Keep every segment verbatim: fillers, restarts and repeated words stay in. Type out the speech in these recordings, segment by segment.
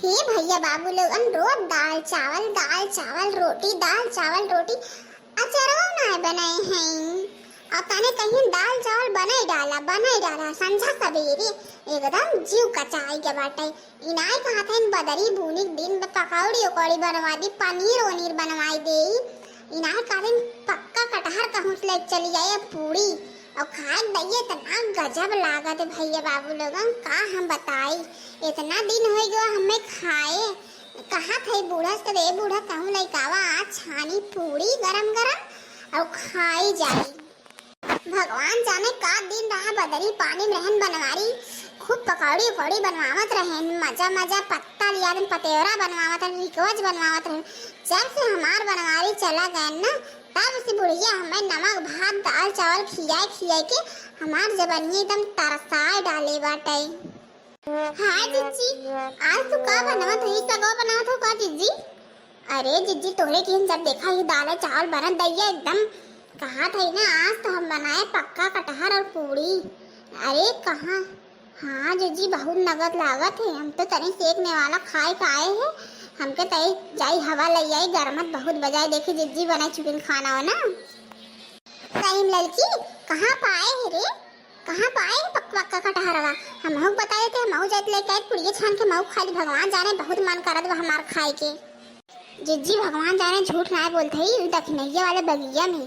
हे भइया बाबू लोगन, रोज दाल चावल, दाल चावल रोटी, दाल चावल रोटी, अचरवा नाय बनाए हैं। और तने कहीं दाल चावल बनाई डाला, बनाई डाला, संझा सबेरे एकदम जीव कचाई के बाटे। इनाय कहत हैं बदरी बूनी के दिन में पकौड़ी उकौड़ी बनवा दी, पनीर उनीर बनवाई दे। इनाय कहत हैं पक्का कटहर कहूँ से लेके चली आई, अब पूड़ी और खाए के दइए, इतना गजब लागत है भइया बाबू लोगन, का हम बताई। इतना दिन हो गयो हमें खाए, कहत है बूढ़ा से, "रे बूढ़ा, कहूँ लइकावा आज छानी पूड़ी गरम गरम और खाई जाई।" भगवान जाने का दिन रहा, बदरी पानी में रहन बनवारी, खूब पकौड़ी उकौड़ी बनवावत रहन, मजा मजा पत्ता लिया दिन पतेवरा बनवावत रहन, रिकवच बनवावत रहन। जब से हमार बनवारी चला गए ना, तब से बुढ़िया हमें नमक भात दाल चावल खियाए खियाए के हमार जबनिया एकदम तरसाए डाले बाटे। हाँ जिज्जी, आज तू का बनावत हो? ई सगो बनावत हो का जिज्जी? अरे जिज्जी, तोहरे किहन जब देखा ही दाल चावल बनत दइया एकदम, कहा था ना, आज तो हम बनाए पक्का कटहर और पूड़ी। अरे कहाँ, हाँ जिज्जी, बहुत नगद लागत है। हम तो तनी सेक नेवाला खाए के आए हैं, हमके तई जाई हवा लई आई, गरमत बहुत बजाए। देखी जिज्जी बनाई चुकिन खाना हो ना। सही में ललकी, कहाँ पाए है रे? कहाँ पाए है पक-, पक्का कटहरवा? हमहू के बता देते, हमहू जाइत लेके आइत, पुड़िया छान के हमहू खाइत। भगवान जाने बहुत मन करत बा हमार खाए के। जिज्जी, भगवान जाने झूठ नाय बोलत हई, उ दखिनैया वाले बगिया में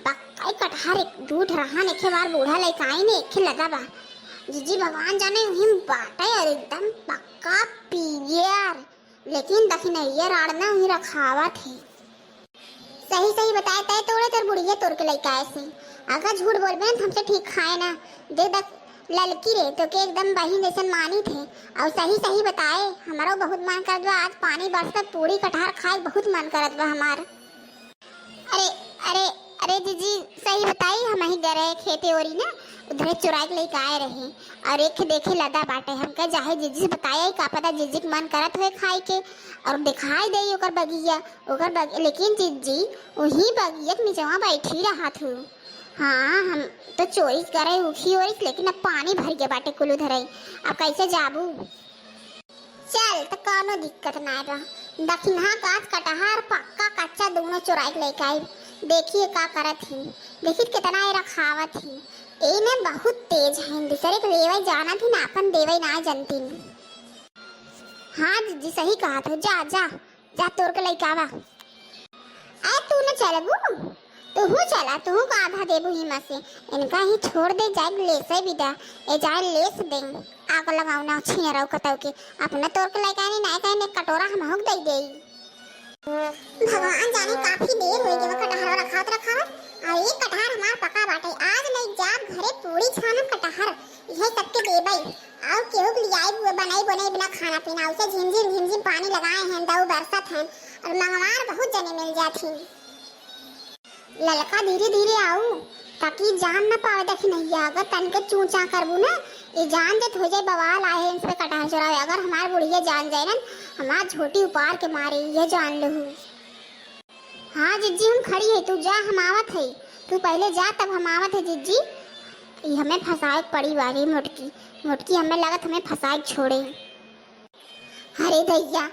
पक्का कटहर एक दू ठो रहन, एके बार बूढ़ा लइका आई ने, एके लदा बा। जिज्जी, भगवान जाने उही में बाटे और एकदम पक्का पियर। लेकिन दखिनैया राड़ ना उही रखावत है। सही सही बताए, तय तोड़े तोर बुढ़िया तोड़ के लइका ऐसे। अगर झूठ बोलबे ना, हमसे ठीक खाए ना। दे दख ललकी रे, तो के एकदम बहिन जैसन मानित है। और सही सही बताए, हमारो बहुत मन करत बा, आज पानी बरसत, पूड़ी कटहर खाए बहुत मन करत बा हमार। अरे, अरे, अरे जिज्जी, सही बताई, हम ही गए रहे खेते ओरी ना, उधरे चुराई के लेके आए रहे। और एक देखे लदा बाटे, हम कहे जाहे जिज्जी से बताए, का पता जिज्जी के मन करत होए खाए के, और दिखाई दे ओकर बगिया, ओकर बग-, लेकिन जिज्जी, वही बगिया के निचवा बैठी रहत हूँ। हाँ, हम तो चोरी करे उखी ओरी, लेकिन अब पानी भर गया बाटे कुल उधरे, अब कैसे जाबू? चल, त कौनो दिक्कत नाय बा। दखिनहा गाछ कटहर पक्का कच्चा दोनों चोराई के लेके आई। देखिए का करत ही, देखित कितना ये रखावत ही। ए में बहुत तेज है, दूसरे के लेवे जानत ही ना, अपन देवे ना जानती। हाँ जिज्जी, सही कहत हो, जा जा जा तोड़ के लेके आवा। अरे तू न चलबू? तूहू चला, तूहू का आधा देबू ही में से। इनका ही छोड़ दे, जाए लेसे बिदा, ए जाए लेस दे। आग लगाऊ ना छियरऊ कतऊ के, अपना तोड़ के लेके आनी, नाय कहने कटोरा हमहू के दे देई। भगवान जाने काफी देर हो गई कटहर रखावत रखावत, और एक कटहर हमार पका बाटे। आज नहीं जाब घरे पूरी छानब कटहर, यह सबके देबई। और केहू के लियाई हुए बनाई बनाई बिना खाना पीना, उसे झिमझिम झिमझिम पानी लगाए हैं, दऊ बरसत हैं, और मंगवार बहुत जने मिल जात हैं। ललका धीरे धीरे आऊ, ताकि जान न पावे दखिनैया। अगर तनके चूं चां करबू ना, ये जान जत हो जाए बवाल आए हैं इस पे कटहर चुरावे। अगर हमार बुढ़िया जान जाए ना, हमार झोटी उपार के मारे, यह जान लहू। हाँ जिज्जी, हम खड़ी है, तू जा, हम आवत है। तू पहले जा, तब हम आवत है जिज्जी। ई हमें फंसाए के पड़ी बारी मोटकी, मोटकी हमें लगत हमें फंसाए के छोड़े। अरे दैया,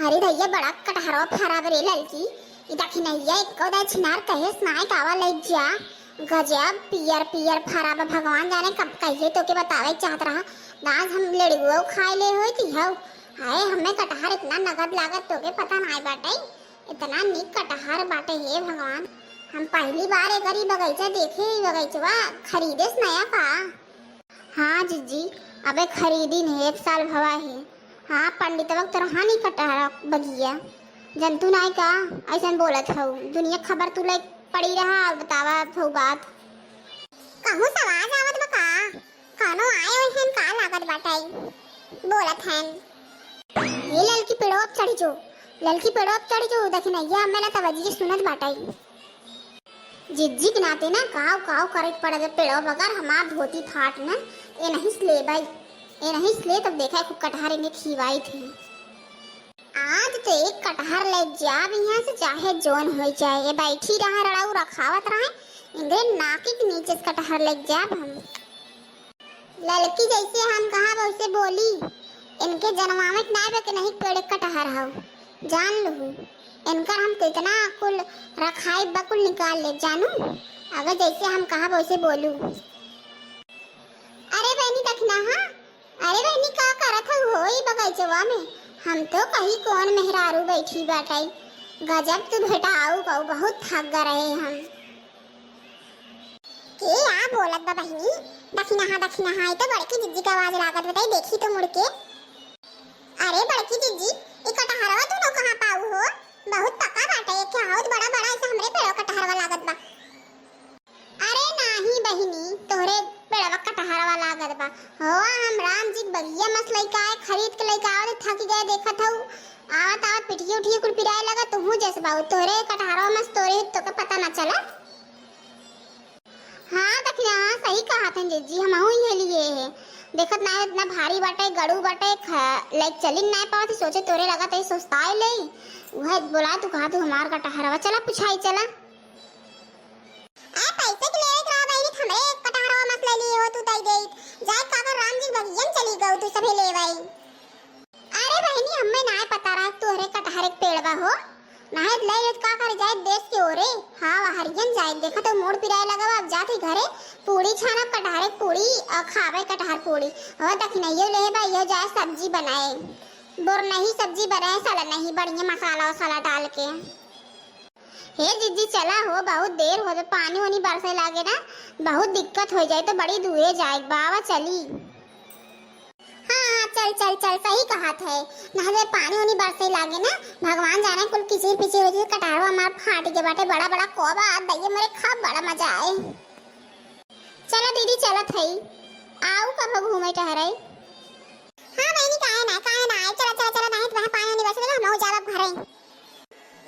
अरे दैया, बड़ा कटहरवा फरा बरे ललकी। ई दखिनैया एको दाई छिनार कहे सुनाए कावा ले जा। गजब पियर पियर फरा बा, भगवान जाने कब कहिए तो के बतावे चाहत रहा। दास हम लेड़ुओ खाए ले होई ती हऊ। हाय, हमें कटहर इतना नगद लागत तो के पता नाय बाटे। इतना नीक कटहर बाटे, हे भगवान, हम पहली बार एकर ई बगीचा देखे, ई बगीचवा खरीदेस नया का? हाँ जिज्जी, अबे खरीदी ने, एक साल भवा है। हाँ, पंडितवा के तरह नी कटहर बगिया, जनतू नाय का? ऐसन बोलत हऊ, दुनिया खबर तू ले पड़ी रहा और बतावा हऊ बात। कहूँ से आवाज आवत बा का? कौनो आए होइहन का लागत बाटे, बोलत हन। ए ललकी पेड़वा पे चढ़ी जो, ललकी पेड़वा पे चढ़ी जो, दखिनैया हमें ना तवज्जी सुनत बाटे। जिज्जी के नाते ना काव काव करे के पड़त पेड़वा बगैर हमार धोती फाट ना, ए नहीं से लेबै, ए नहीं से ले तब देखा खूब कटहर इनके खिवाई थी। आज तो एक कटहर ले जाब यहाँ से, चाहे जोन हो जाए। ये बैठी रहा रड़ाऊ रखावत रहे, इनके नाकी के नीचे से कटहर ले जाब हम। ललकी जैसे हम कहा वैसे बोली, इनके जनमावे के नाय बा कि नहीं पेड़ कटहर हौ, जान लूँ। इनकर हम कितना कुल रखाई बकुल निकाल ले जानू, अगर जैसे हम कहा वैसे बोलू। अरे बहनी दखिनहा, अरे बहनी का करत हौ हो ई बगैचवा में? हम तो कहीं कौन मेहरारू बैठी बाटै, गजब तू भेटाऊ कौ, बहुत थक गए हम। के आ बोलत बा बहिनी? दखिनहा, दखिनहा, ई तो बड़की जिज्जी के आवाज लागत बताई, देखी तो मुड़ के। अरे बड़की जिज्जी, ई कटहरवा तू लोग कहाँ पाऊ हो? बहुत पका बाटे, एक बहुत बड़ा बड़ा ऐसा हमरे पेड़वा कटहरवा लागत बा। अरे नाही बहिनी, तोहरे पेड़वा कटहरवा लागत बा। हो हम राम जी के बगिया मस लइका आए, खरीद के लइका आवत थक गए, देखत हऊ आवत आवत पिठिया उठिया कुल पिराए लगा, तुहू जस बाऊ, तोहरे कटहरवा मस तोरे तोके पता ना चला। हाँ, दखिनहा, हाँ, सही कहत हन जिज्जी, हमहू इहे लिए है। देखत ना है, इतना भारी बाटे, गड़ू बाटे, ख-, लइक चलिन ना पावत, सोचे तोरे लगत है, सुस्ताए ले। उहे बोला, तू कहा, तू हमार कटहरवा, चला, पुछाई, चला। आ, पैसे के लेवे के रहा बहिनी, त हमरे कटहरवा मस ले लिए हो, तू दई देइत। जाए काबर राम जी बगियन चली गऊ, तू सभे लेवई। अरे बहिनी, हम्मे नाय पता रहा तोहरे कटहर के पेड़ बा हो। नाहे ले लेत का करे जाए देश के ओरे। हाँ, हरियन जाए। देखा तो मूड़ पिराए लगा बा, अब जात ही घरे पूड़ी छानब, कटहर के पूड़ी, अ, खावे कटहर पूड़ी। हो दखिनहियो ले बा, यो जाए सब्जी बनाए। बोरनही सब्जी बनाए, साला नहीं बढ़िया मसाला वसाला डाल के। हे जिज्जी चला हो, बहुत देर हो, पानी वानी बरसे लागे ना, बहुत दिक्कत हो जाए तो बड़ी दूरे जाए। बाबा चली। हाँ, हाँ, चल, चल, चल, सही कहत है। नहले पानी उनी बरसे लागे ना, भगवान जाने कुल किचिर पिचिर हो जाए, कटहरवा हमार फाट के बाटे, बड़ा, बड़ा कोबा, आ दइये मोरे, खूब बड़ा मजा आए। चला दीदी, चलत हई, आऊ कब घूमे टहरे। हाँ बहिनी, काहे ना, काहे ना, चला, चला, चला, नहीं तो वहाँ पानी उनी बरसे लगा, हम जाब घरे।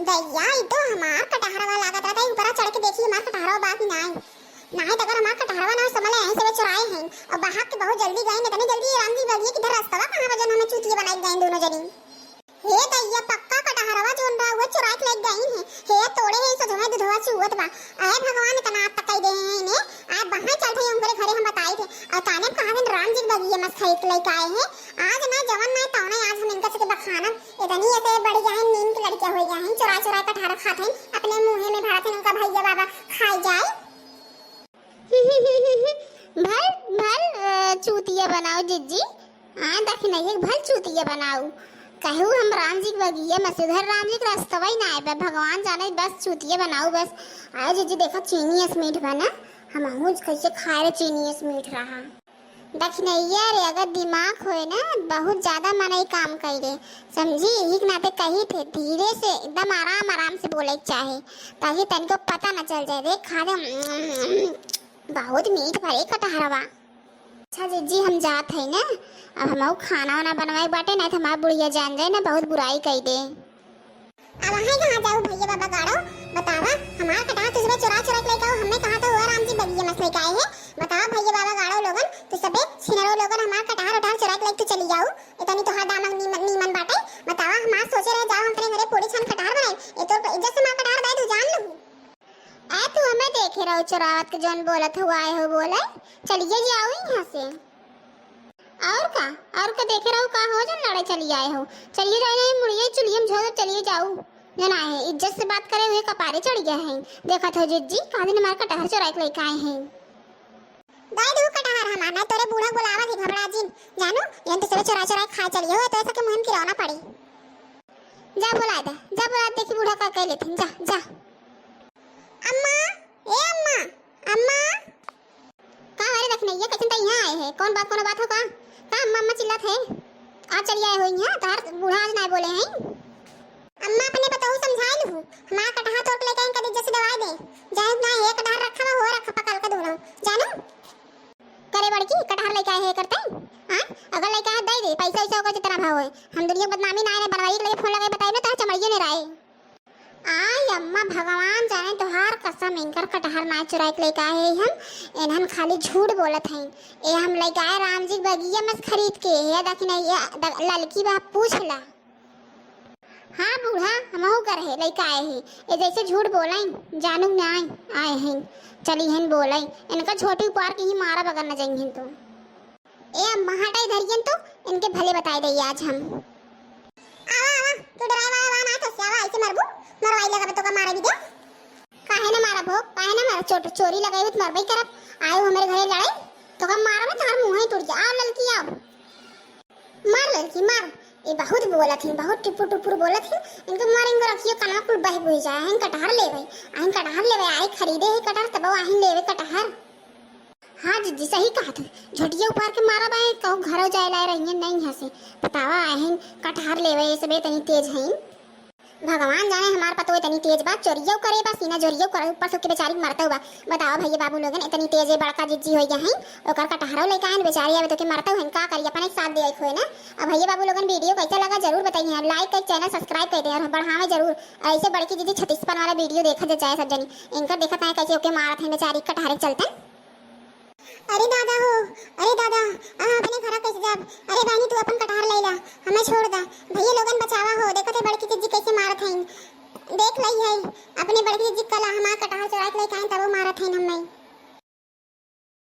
दैया, ई तो हमार कटहरवा लागत रहता, ऊपरा चढ़ के देखी हमार कटहरवा बा कि नाय। नाय तो अगर हमार कटहरवा ना समझ ले, यहीं से वे चुराए हैं। और बहाक के बहुत जल्दी गए, इतनी जल्दी ये राम जी बगिए किधर रस्तवा कहाँ बा, जौन हमें चूतिया बनाई गए दोनों जनी। हे दैया, पक्का कटहरवा जौन रहा, वो चुराए के लेके गई हैं। हे तोड़े हैं, सो जो है दुधवा चुअत बा। अरे भगवान, इतना आप तकाई दे हैं इन्हें। आज बहाए चल थे उनके घरे हम बताई थे। और ताने कहा दिन राम जी बगिए मस खरीद के लेके आए हैं। आज ना जवन ना तौने आज हम इनका से बखानब। इतनी ऐसे बड़ी जाहिन नीम के लड़कियां हो गया हैं, चुरा चुरा कटहर खात हैं, अपने मुंहे में भरत हैं, उनका भैया बाबा खाई जाए। भल, भल, अ, चूतिया बनाओ जिज्जी। हाँ, दखिनहिया भल चूतिया बनाओ। कहू हम राम जी के बगिया में से उधर राम जी के रस्तवा ही ना आए बा। भगवान जाने बस चूतिया बनाओ बस। आए जिज्जी देखा चीनी अस मीठ बना। हमहू कैसे खाए रहे चीनी अस मीठ रहा। दखिनहिया रे, अगर दिमाग होए ना, बहुत ज्यादा मनई काम कइले, समझी? यही के नाते कही थे, धीरे से, एकदम आराम, आराम से बोले के चाहे, ताकि तनिको पता न चल जाए। देख, खा दे, बहुत मीठ भरे कटहरवा। अच्छा जिज्जी, हम जात है ना, अब हमहू खाना वाना बनवाए बाटे, नहीं तो हमार बुढ़िया जान जाए ना, बहुत बुराई कई दे। अब वहाँ कहाँ जाऊ भैया बाबा गाड़ो, बतावा, हमार कटहर तू सबे चुरा चुरा के लेके आओ, हमने कहा तो हुआ राम जी बगिया मस लेके आए हैं। बतावा भैया बाबा गाड़ो लोगन, तू सबे छिनरो लोगन हमार कटहर उटहर चुरा के लेके तू चली जाऊ। इतनी तोहार दामक नीमन, नीमन बाटे। बतावा, हमार सोचे रहे जाओ हम तेरे घरे पूरी छान कटहर बनाए। ये तो इज्जत से हमार कटहर दे तू जान लू। ए तू हमें देखे रहो चुरावत के जौन बोलत हुआ आए हो बोले, चलिए जाओ यहाँ से। और का, और का देखे रहो का हो जौन लड़े चली आए हो? चलिए जाओ, नहीं मुड़िए चुलिए में झोंक चलिए जाओ। जौन आए हैं, इज्जत से बात करे हुए कपारे चढ़ गया है। देखत हो जिज्जी, का दिन हमार कटहर चुराए के लेके आए हैं। दाई दू कटहर हमार, ना तोरे बूढ़ा बुलावा थी घबरा जिन। जानू, यहन तो सबे चुरा चुरा खा चलिए हो, तो ऐसा के मुहिम किरौना पड़ी। जा बुला दे, जा बुला दे, देखी बूढ़ा का कह लेथिन, जा, जा। अम्मा, ए अम्मा, अम्मा। का हमारे दखिनहिया, कैसन त यहाँ आए है? कौन बात, कौन बात हो का? का अम्मा, अम्मा चिल्लात है? आज चली आए हो यहाँ, तार बूढ़ा आज ना बोले हैं। अम्मा, अपने पतोहू समझाए लू, हमार कटहर तोड़ के लेके आइन, कभी जैसे दवाई दे। जाए ना, ये कटहर रखा बा, हो रखा पकल के दोनों, जानू? करे बड़की, कटहर लेके आए है करते? हाँ, अगर लेके आए दे दे, पैसा वैसा होगा जितना भाव है। हम दुनिया की बदनामी ना आए, बनवाई के लिए फोन लगे बताए ना, तो चमड़िए नहीं रहे। आय अम्मा, भगवान जाने तोहार कसम, इनकर कटहर ना चुराए के लेके आए हैं हम, इन्हन खाली झूठ बोलत हैं। ए हम लेके आए राम जी के बगिया में से खरीद के, ये दखिनहिया, द-, ललकी बा, पूछ ला। हाँ बूढ़ा, हमहू कर है, लेके आए हैं। ए जैसे झूठ बोलाई, जानू ना आए, आए हैं, चली हैं बोलाई, इनका छोटी उपवार के ही मारा बगल न जाइहन तो। ए अम्मा, हटा इधर, ये तो इनके भले बताई देई आज हम। आवा, आवा, तू डराए वाला बा ना, तो से आवा, ऐसे मरबू, मरवाई लेगा, तो का मारा भी दे। काहे ना मारब हो, काहे ना मारब? चोट, चोरी लगाई हो तो मरबई करब। आए हो हमरे घरे लड़ाई, तो का मारब, तोहर मुँह ही टूट जा। आओ ललकी, आओ। मार ललकी, मार। ये बहुत बोलत हैं, बहुत टुपुर टुपुर बोलत हैं। इनको मार, इनको रखियो, कनवा कुल बह बुझ जाए। आहिन कटहर लेवे, आहिन कटहर लेवे, आए खरीदे है कटहर, तब आहिन लेवे कटहर। हाँ जिज्जी, सही कहत है। झोटिया उपार के मारा बा, कहूँ घरों जाए लाए रहिए, नहीं हंसे। बतावा, आहिन कटहर लेवे, ये सबे तनी तेज हैं। भगवान जाने हमार पतोह इतनी तेज बा, चोरियो करे बा, सीना जोरियो करे, ऊपर से ओके बेचारी के मरतउ बा। बतावा भैया बाबू लोगन, इतनी तेज है, बड़का जिज्जी होइ गया है, ओकर कटहरो लेके आइन बेचारी, अब तो के मरतउ है, का करी, अपने साथ दे खोए ना। अब भैया बाबू लोगन video कैसा लगा जरूर बताइए, like कर, channel subscribe कर दे और बढ़ावे जरूर। और ऐसे बड़की जिज्जी छत्तीसपन वाला video देखा जा जाए सब जनी, इनकर देखत है कैसे ओके मारत है बेचारी कटहरे के चलते। अरे दादा हो, अरे दादा, हम अपने घरा कैसे जाब? अरे बहनी, तू अपन कटहर ले ला, हमें छोड़ दा। भैया लोगन बचावा हो, देखत है बड़की जिज्जी कैसे मारत हैं। देख लई है, अपने बड़की जिज्जी कला हमार कटहर चुरा के लेके आइन, तब वो मारत हैं हमें।